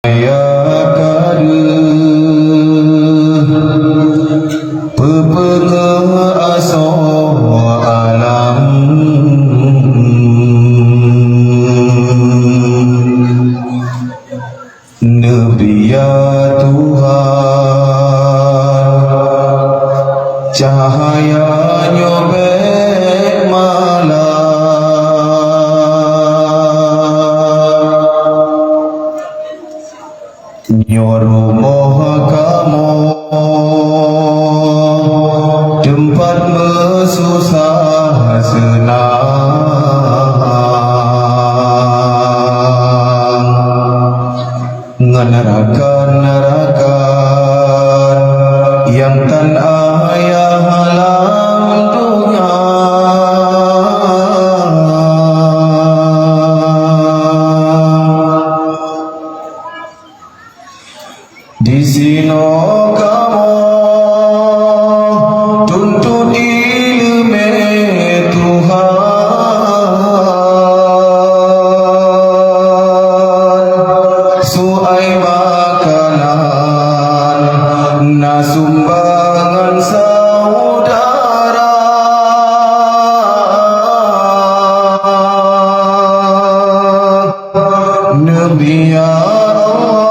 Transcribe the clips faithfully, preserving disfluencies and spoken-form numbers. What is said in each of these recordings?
Kaya ka deuh peupeungeuh asoe alam. Neubri ya Tuhan cahaya nyoe bék malam. Nyoe rumoh kamoe teumpat meususah seunang. Ngon rakan-rakan nyang tan ayah lam donya. Disinoe kamoe tuntot ileumé Tuhan. Su ai makanan, na sumbangan saudara. Neubri ya Allah,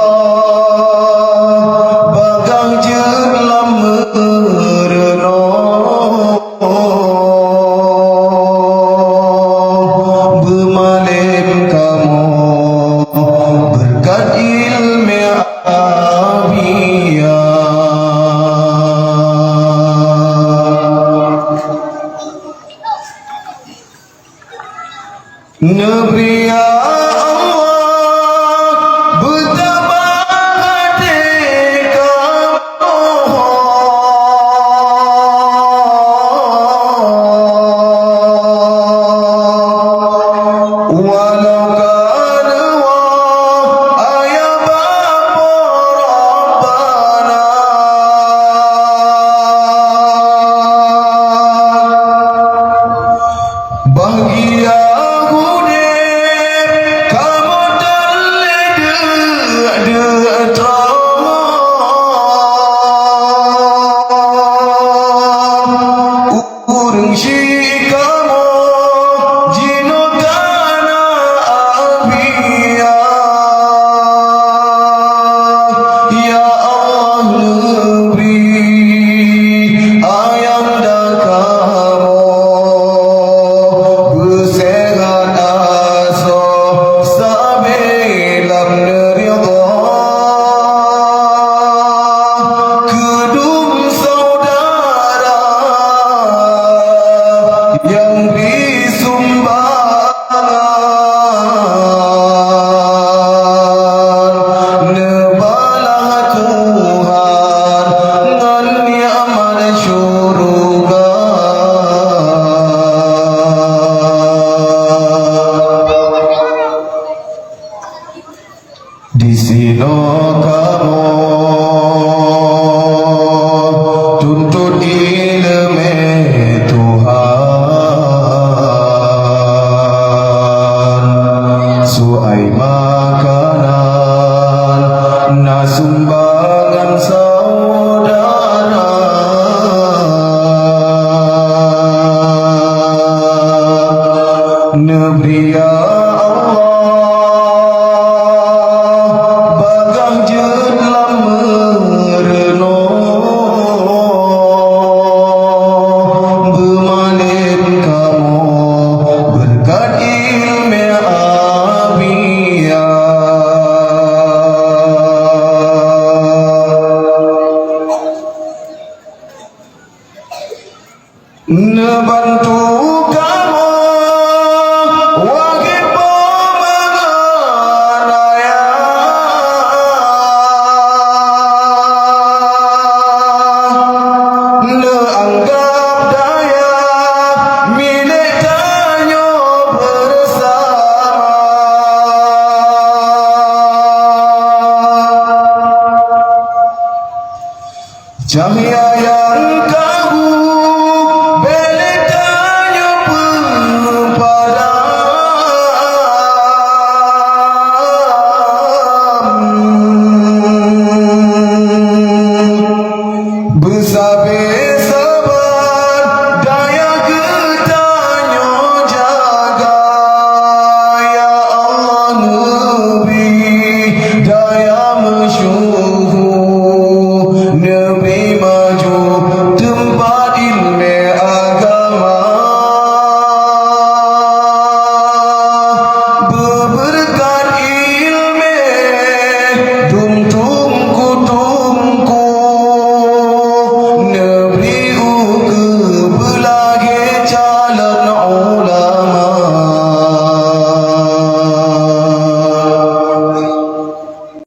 bagaih jeuet lam meurunoe. Beumalém kamoe beureukat ileumé Abiya. Neubri ya Allah, beutabah até kamoe. Walau ka neuwoe ayah bapak Rabbana. Bahgia udép kamoe tan lé deuk-deuk droe. Ureuëng syik kamoe jinoe ka na Abiya. Ya Allah, neubri ayanda kamoe beuseuhat asoe sabe lam neuridha. Keudum saudara nyang bri sumbangan, neubalah Tuhan ngon nikmat syuruga. Disinoe kamoe tuntot ileumé Tuhan. Su ai makanan, na sumbangan saudara. Neubri ya Allah, bagaih jeuet lam meurunoe. Beumalém kamoe beureukat ileumé Abiya. Neubantu kamoe wahé peumeungon ayah. Neuanggab dayah milék tanyoe beurasama. Cahya